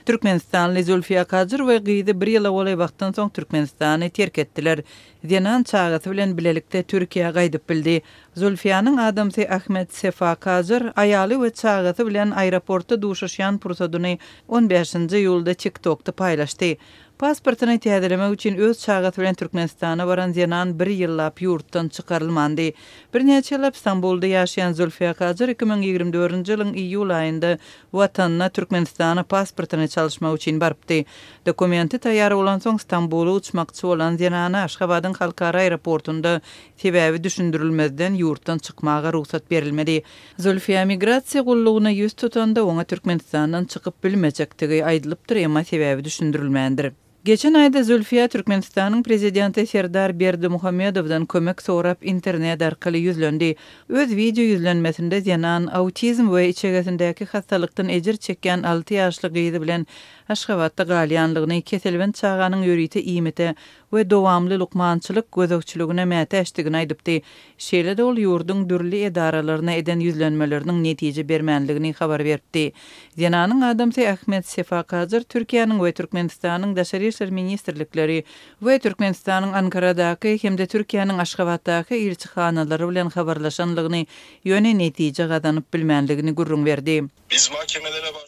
Türkmenistanly Zülfiýa Kajyr we gyzy bir ýyla golaý wagtdan soň Türkmenistany terk etdiler. Zenan çagasy bilen bilelikde Türkiýä gaýdyp bildi. Zülfiýanyň adamsy Ahmet Sefa Kajyr aýaly we çagasy bilen aeroportda duşuşýan pursadyny on bäşinji iýulda TikTokda paýlaşdy. Pasportyny täzelemek üçin öz çagasy bilen Türkmenistana baran zenan bir ýyllap ýurtdan çykarylmandy. Birnäçe ýyllap Stambulda ýaşaýan Zülfiýa Kajyr 2024-nji ýylyň iýul aýynda Watanyna, Türkmenistana pasportyny çalyşmak üçin barypdy. Dokumenti taýýar bolansoň, Stambula uçmakçy bolan zenana Aşgabadyň halkara aeroportunda sebäbi düşündirilmezden ýurtdan çykmaga rugsat berilmedi. Zulfiýa migrasiýa gullugyna ýüz tutanda, oňa Türkmenistandan çykyp bilmejekdigi aýdylypdyr, emma sebäbi düşündirilmändir. Geçen aýda Zülfiýa Türkmenistanyň prezidenti Serdar Berdimuhamedowdan kömek sorap internet arkaly ýüzlendi. Öz wideo ýüzlenmesinde zenan autizm we içegesindäki hassalykdan ejir çekýän alty ýaşly gyzy bilen Aşgabatda galýanlygyny, keselbent çaganyň ýörite iýmite we dowamly lukmançylyk gözegçiligine mätäçdigini aýdypdy. Şeýle-de ol ýurduň dürli edaralaryna eden ýüzlenmeleriniň netije bermänligini habar beripdi. Zenanyň adamsy Ahmet Sefa Kajyr Türkiýäniň we Türkmenistanyň Daşary işler ministrlikleri we Türkmenistanyň Ankaradaky hem-de Türkiýäniň Aşgabatdaky ilçihanalary bilen habarlaşanlygyny, ýöne netije gazanyp bilmänligini gürrüň berdi.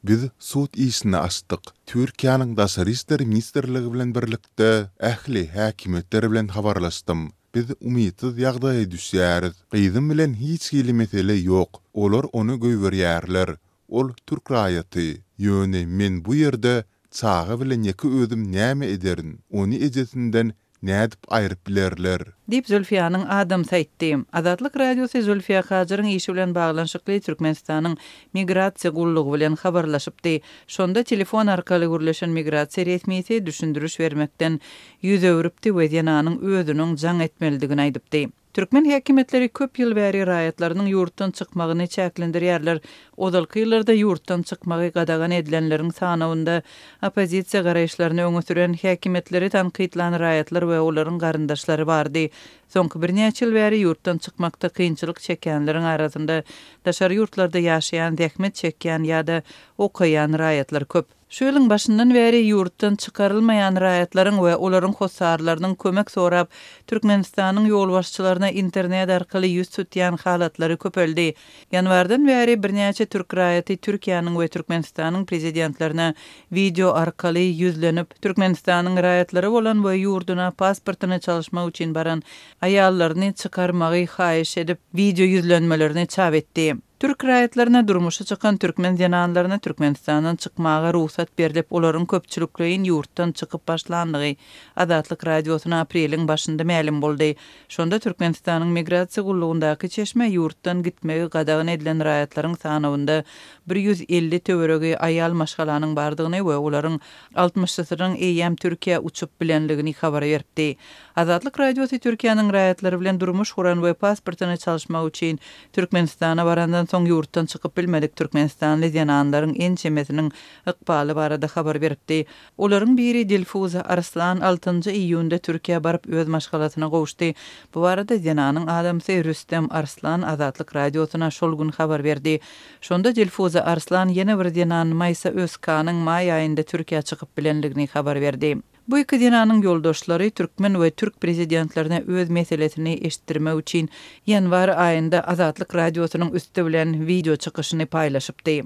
Biz sud işini açdyk. Türkiýäniň Daşary işler ministrligi bilen birlikde ähli häkimiýetler bilen habarlaşdym. Biz umytsyz ýagdaýa düşýäris. Gyzym bilen hiç hili mesele ýok. Olar ony goýberýärler. Ol türk raýaty. Ýöne men bu ýerde çaga bilen ýeke özüm näme ederin? Ony ejesinden nädip aýryp bilerler? Diýip, Zülfiýanyň adamsy aýtdy. Azatlyk Radiosy Zülfiýa Kajyryň işi bilen baglanyşykly Türkmenistanyň Migrasiýa gullugy bilen habarlaşypdy. Şonda telefon arkaly gürleşen migrasiýa resmisi düşündiriş bermekden ýüz öwrüpdi we zenanyň özüniň jaň etmelidigini aýdypdy. Türkmen häkimiýetleri köp ýyl bäri raýatlarynyň ýurtdan çykmagyny çäklendirýärler. Ozalky ýyllarda ýurtdan çykmagy gadagan edilenleriň sanawynda oppozisiýa garaýyşlaryny öňe süren, häkimiýetleri tankytlan raýatlar we olaryň garyndaşlary bardy. Soňky birnäçe ýyl bäri ýurtdan çykmakda kynçylyk çekýänleriň arasynda daşary ýurtlarda ýaşaýan, zähmet çekýän ýa-da okaýan raýatlar köp. Şu ýylyň başyndan bäri ýurtdan çykarylmaýan raýatlaryň we olaryň hossarlarynyň kömek sorap, Türkmenistanyň ýolbaşçylaryna internet arkaly ýüz tutýan halatlary köpeldi. Ýanwardan bäri birnäçe türk raýaty Türkiýäniň we Türkmenistanyň prezidentlerine wideo arkaly ýüzlenip, Türkmenistanyň raýatlary bolan we ýurduna pasportyny çalyşmak üçin baran aýallaryny çykarmagy haýyş edip, wideo ýüzlenmelerini çap etdi. Türk raýatlaryna durmuşa çykan türkmen zenanlaryna Türkmenistandan çykmaga rugsat berlip, olaryň köpçülikleýin ýurtdan çykyp başlandygy Azatlyk Radiosyna apreliň başynda mälim boldy. Şonda Türkmenistanyň Migrasiýa gullugyndaky çeşme ýurtdan gitmegi gadagan edilen raýatlaryň sanawynda 150 töweregi aýal maşgalanyň bardygyny we olaryň altmyşysynyň eýýäm Türkiýä uçup bilenligini habar beripdi. Azatlyk Radiosy Türkiýäniň raýatlary bilen durmuş guran we pasportyny çalyşmak üçin Türkmenistana barandan soň ýurtdan çykyp bilmedik türkmenistanly zenanlaryň ençemesiniň ykbaly barada habar beripdi. Olaryň biri Dilfuza Arslan altynjy iýunda Türkiýä baryp öz maşgalasyna gowuşdy. Bu barada zenanyň adamsy Rüstem Arslan Azatlyk Radiosyna şol gün habar berdi. Şonda Dilfuza Arslan ýene bir zenan Maýsa Özkanyň maý aýynda Türkiýä çykyp bilenligini habar berdi. Bu iki zenanyň ýoldaşlary türkmen we türk prezidentlerine öz meselesini eşitdirmek üçin ýanwar aýynda Azatlyk Radiosynyň üsti bilen wideo çykyşyny paýlaşypdy.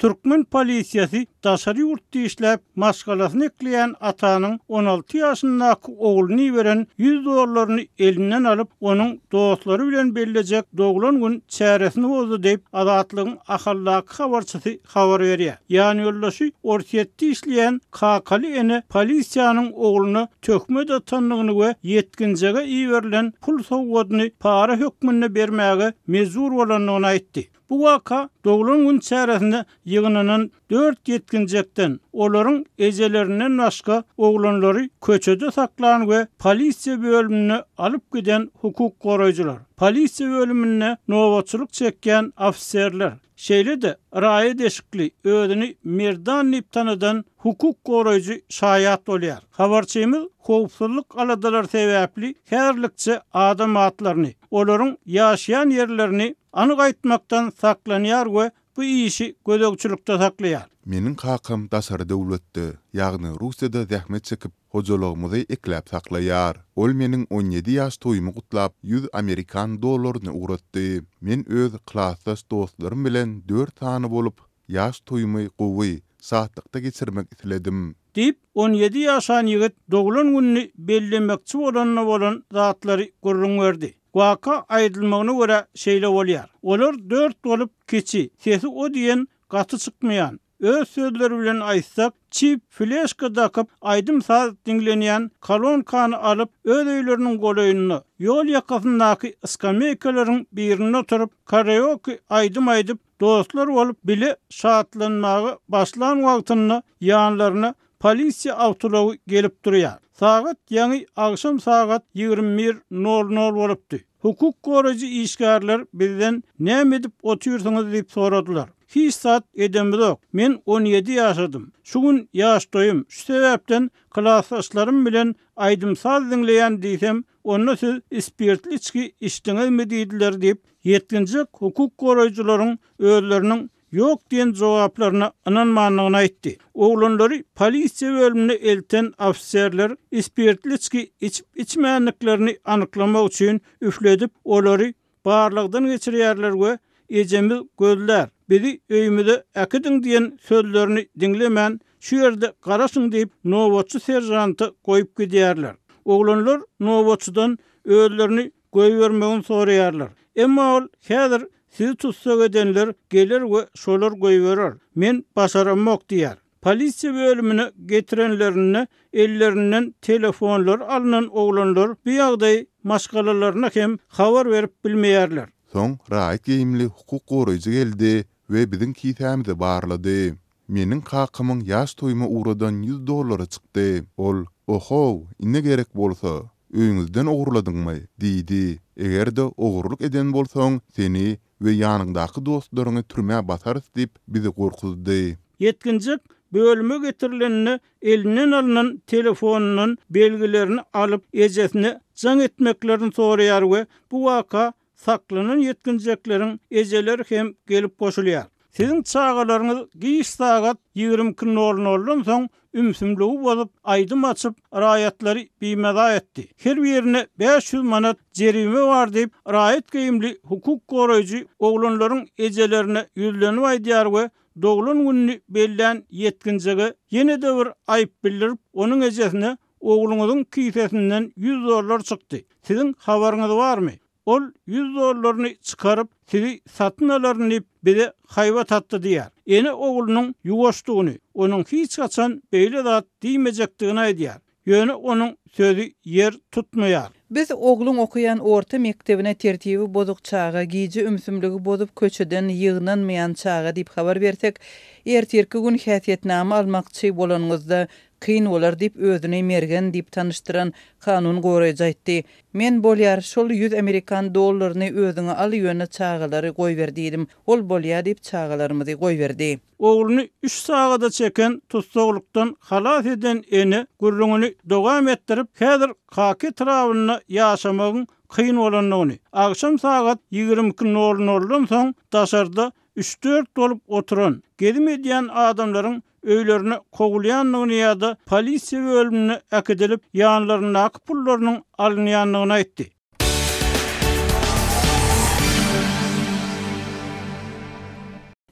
Türkmen polisiýasy daşary ýurtda işläp, maşgalasyny ekleýän atanyň 16 ýaşyndaky ogluny iberen ýüz dollaryny elinden alyp, onuň dostlary bilen bellejek doglan gün çäresini bozdy diýip, Azatlygyň Ahaldaky habarçysy habar berýär. Ýanýoldaşy Orsýetde işleýän kakaly ene polisiýanyň ogluna töhmet atandygyny we ýetginjege iberilen pul sowgadyny para hökmünde bermäge mejbur bolandygyny aýtdy. Bu waka doglan gün çäresine ýygnanan dört ýetginjekden, olaryň ejelerinden başga oglanlary köçede saklan we polisiýa bölümine alyp giden hukuk goraýjylar, polisiýa bölüminde nobatçylyk çekýän ofiserler, şeýle-de raýat eşikli, özüni Merdan diýip tanadan hukuk goraýjy şaýat bolýar. Habarçymyz howpsuzlyk aladalary sebäpli häzirlikçe adam atlaryny, olaryň ýaşaýan ýerlerini. Anyk aýtmakdan saklanýar we bu işi gözegçilikde saklaýar. Meniň kakam daşary döwletde, ýagny Russiýada zähmet çekip, hojalygymyzy ekläp saklaýar. Ol meniň 17 ýaş toýumy gutlap, ýüz amerikan dollaryny ugratdy. Men öz klasdaş dostlarym bilen dört sany bolup, ýaş toýumy gowy, şatlykda geçirmek isledim. Diýip, 17 ýaşan ýigit doglan gününi bellemekçi bolanda bolan zatlary gürrüň berdi. Waka aýdylmagyna görä şeýle bolýar. Olar dört bolup kiçi, sesi o diýen gaty çykmaýan, öz sözleri bilen aýtsak, çip fleşka dakyp aýdym-saz diňlenýän kolonkany alyp öz öýleriniň golaýynda, ýol ýakasyndaky skameýkalaryň birinde oturyp karaoke aýdym aýdyp, dostlar bolup bile şatlanmaga başlan wagtynda ýanlaryna polisiýa awtoulagy gelip durýar. Sagat ýaňy agşam sagat 21 nol nol bolupdy. Hukuk goraýjy işgärler bizden näme edip otyrsyňyz diýip soradylar. Hiç zat edemizok. Men 17 ýaşadym. Şu gün ýaş toýum. Şu sebäpden klasdaşlarym bilen aýdym-saz diňleýän diýsem, onda siz spirtli içgi içdiňizmi diýdiler diýip, Ýetginjek hukuk goraýjylaryň özleriniň ýok diýen jogaplaryna ynanmandygyny aýtdy. Oglanlary polisiýa bölümine elten ofiserler spirtli içgi içip-içmändiklerini anyklamak üçin üfledip, olary barlagdan geçirýärler we ejemiz gözlär, bizi öýümize äkidiň diýen sözlerini diňlemän, şu ýerde garaşyň diýip, nobatçy seržanta goýup gidýärler. Oglanlar nobatçydan özlerini goýbermegini soraýarlar. Emma ol, Häzir sizi tussag edenler geler we şolar goýberer. Men başaramok diýýär. Polisiýa bölümine getirenlerinde ellerinden telefonlary alnan oglanlar bu ýagdaýy maşgalalaryna hem habar berip bilmeýärler. Soň raýat geýimli hukuk goraýjy geldi we biziň kisämizi barlady. Meniň kakamyň ýaş toýuma ugradan ýüz dollary çykdy. Ol, Ohow, ine gerek bolsa, öýüňizden ogurladyňmy? diýdi. Eger-de ogurlyk eden bolsaň, seni we ýanyňdaky dostlaryňy türmä basarys diýip, bizi gorkuzdy. Ýetginjek bölüme getirilende elinden alnan telefonyndan belgilerini alyp, ejesine jaň etmeklerini soraýar we bu waka Saklanan ýetginjekleriň ejeleri hem gelip goşulýar. Siziň çagalaryňyz giç sagat 22 nol noldan soň ümsümligi bozup, aýdym açyp, raýatlary bimaza etdi. Her birine 500 manat jerime bar diýip, raýat geýimli hukuk goraýjy oglanlaryň ejelerine ýüzlenip aýdýar we doglan gününi bellän ýetginjege ýene-de bir aýyp bildirip, onuň ejesine Ogluňyzyň kisesinden ýüz dollar çykdy. Siziň habaryňyz barmy? Ol ýüz dollaryny çykaryp, sizi satyn alaryn diýip, bize haýbat atdy diýýär. Ene oglunyň ýuwaşdygyny, onuň hiç haçan beýle zat diýmejekdigini aýdýar. Ýöne onuň sözi ýer tutmaýar. Biz ogluň okaýan orta mekdebine tertibi bozuk çaga, gije ümsümligi bozup köçeden ýygnanmaýan çaga diýip habar bersek, ertirki gün häsiýetnama almakçy bolanyňyzda Kyn bolar diýip, özüni Mergen diýip tanyşdyran kanun goraýjy aýtdy. Men, Bolýar, şol ýüz amerikan dollaryny özüňe al, ýöne çagalary goýber diýdim. Ol bolýa diýip, çagalarymyzy goýberdi. Ogluny üç sagada çeken tussaglykdan halas eden ene gürrüňini dowam etdirip, häzir Kaka etrabynda ýaşamagyň kyn bolandygyny, agşam sagat 22 nol noldan soň daşarda üç-dört bolup oturan, gezim edýän adamlaryň öýlerine kowulýandygyny ýa-da polisiýa bölümine äkidilip, ýanlaryndaky pullarynyň alynýandygyny aýtdy.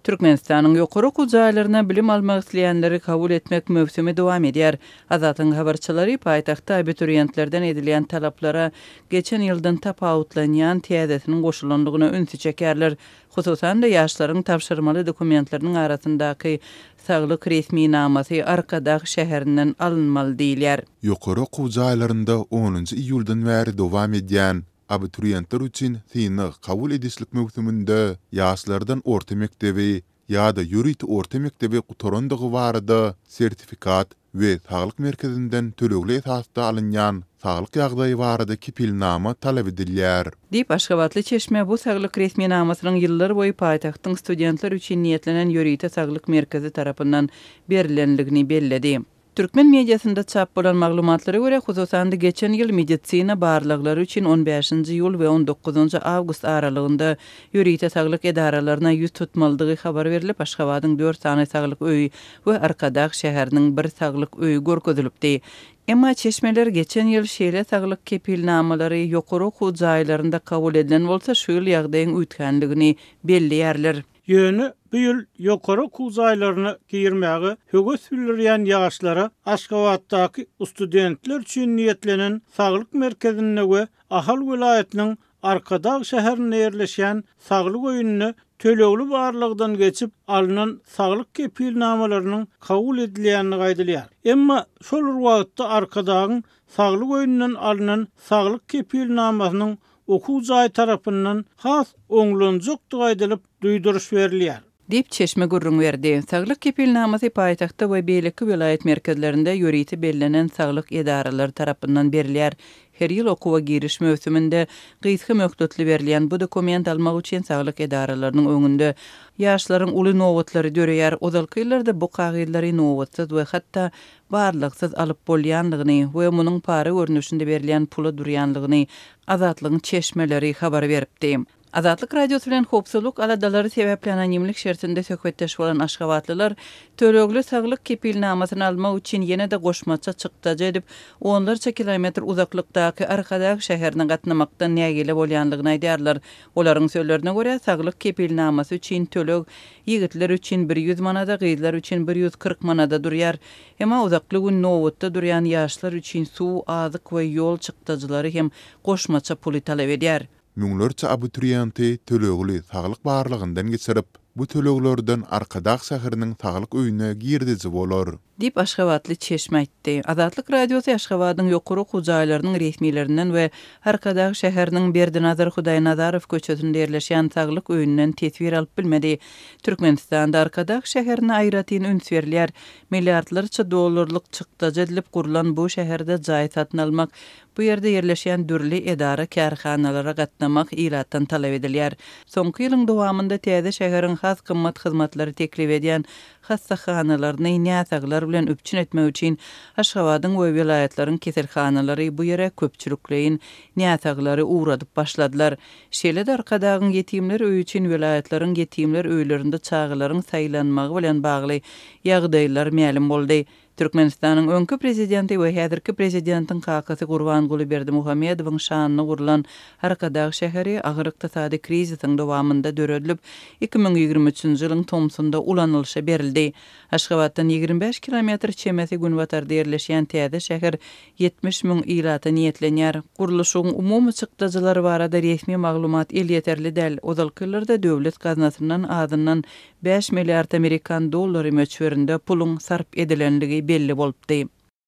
Türkmenistanyň ýokary okuw jaýlaryna bilim almak isleýänleri kabul etmek möwsümi dowam edýär. Azatlygyň habarçylary paýtagtda abituriýentlerden edilýän talaplara geçen ýyldan tapawutlanýan täzesiniň goşulandygyna ünsi çekýärler. Hususan-da, ýaşlaryň tabşyrmaly dokumentleriniň arasyndaky saglyk resminamasy Arkadag şäherinden alynmaly diýilýär. Ýokary okuw jaýlarynda onunjy iýuldan bäri dowam edýän abituriýentler üçin synag kabul edişlik möwsüminde ýaşlardan orta mekdebi ýa-da ýörite orta mekdebi gutarandygy barada sertifikat we saglyk merkezinden tölegli esasda alynýan saglyk ýagdaýy barada kepilnama talap edilýär. Diýip, aşgabatly çeşme bu saglyk resminamasynyň ýyllarboýy paýtagtyň studentler üçin niýetlenen ýörite saglyk merkezi tarapyndan berlendigini belledi. Türkmen mediasynda çap bolan maglumatlara görä, hususan-da geçen ýyl medisina barlaglary üçin on bäşinji iýul we on dokuzynjy awgust aralygynda ýörite saglyk edaralaryna ýüz tutmalydygy habar berlip, Aşgabadyň dört sany saglyk öýi we Arkadag şäheriniň bir saglyk öýi görkezilipdi. Emma çeşmeler geçen ýyl şeýle saglyk kepilnamalary ýokary okuw jaýlarynda kabul edilen bolsa, şu ýyl ýagdaýyň üýtgänligini belleýärler. Ýöne bu ýyl ýokary okuw jaýlaryna girmäge höwes bildirýän ýaşlara Aşgabatdaky studentler üçin niýetlenen saglyk merkezinde we Ahal welaýatynyň Arkadag şäherinde ýerleşýän saglyk öýünde tölegli barlagdan geçip alnan saglyk kepilnamalarynyň kabul edilýändigi aýdylýar. Emma şol bir wagtda Arkadagyň saglyk öýünden alnan saglyk kepilnamasynyň okuw jaýy tarapyndan has oňlanjakdygy aýdylyp, duýduryş berilýär. Diýip, çeşme gürrüň berdi. Saglyk kepilnamasy paýtagtda we beýleki welaýat merkezlerinde ýörite bellenen saglyk edaralary tarapyndan berilýär. Her ýyl okuwa giriş möwsüminde gysga möhletli berilýän bu dokument almak üçin saglyk edaralarynyň öňünde ýaşlaryň uly nobatlary döreýär. Ozalky ýyllarda bu kagyzlary nobatsyz we hatda barlagsyz alyp bolýandygyny we munuň para görnüşinde berilýän pula durýandygyny Azatlygyň çeşmeleri habar beripdi. Azatlyk Radiosy bilen howpsuzlyk aladalary sebäpli anonimlik şertinde söhbetdeş bolan aşgabatlylar tölegli saglyk kepilnamasyny almak üçin ýene-de goşmaça çykdajy edip, onlarça kilometr uzaklykdaky Arkadag şäherine gatnamakdan nägile bolýandygyny aýdýarlar. Olaryň sözlerine görä, saglyk kepilnamasy üçin töleg ýigitler üçin 100 manada, gyzlar üçin 140 manada durýar. Emma uzakly gün nobatda durýan ýaşlar üçin suw, azyk we ýol çykdajylary hem goşmaça puly talap edýär. Müňlerçe abituriýenty tölegli saglyk barlagyndan geçirip, bu töleglerden Arkadag şäheriniň saglyk öýüne girdeji bolar. Diýip, aşgabatly çeşme aýtdy. Azatlyk Radiosy Aşgabadyň ýokary okuw jaýlarynyň resmilerinden we Arkadag şäheriniň Berdinazar Hudaýnazarow köçesinde ýerleşýän saglyk öýünden teswir alyp bilmedi. Türkmenistanda Arkadag şäherine aýratyn üns berilýär. Milliardlarça dollarlyk çykdajy edilip gurlan bu şäherde jaý satyn almak, bu ýerde ýerleşýän dürli edara-kärhanalara gatnamak ilatdan talap edilýär. Soňky ýylyň dowamynda täze şäheriň has gymmat hyzmatlary teklip edýän hassahanalaryny näsaglar bilen üpjün etmek üçin Aşgabadyň we welaýatlaryň keselhanalary bu ýere köpçülikleýin näsaglary ugradyp başladylar. Şeýle-de Arkadagyň ýetimler öýi üçin welaýatlaryň ýetimler öýlerinde çagalaryň saýlanmagy bilen bagly ýagdaýlar mälim boldy. Türkmenistanyň öňki Prezidenti we häzirki Prezidentiň kakasy Gurbanguly Berdimuhamedowyň şanyna gurlan Arkadag şäheri agyr ykdysady krizisiň dowamynda döredilip, 2023-nji ýylyň tomsunda ulanylyşa berildi. Aşgabatdan 25 kilometr çemesi günbatarda ýerleşýän täze şäher 70 müň ilata niýetlenýär. Gurluşygyň umumy çykdajylary barada resmi maglumat elýeterli däl. Ozalky ýyllarda döwlet gaznasyndan azyndan 5 milliard amerikan dollary möçberinde puluň sarp edilenligi belli bolupdy.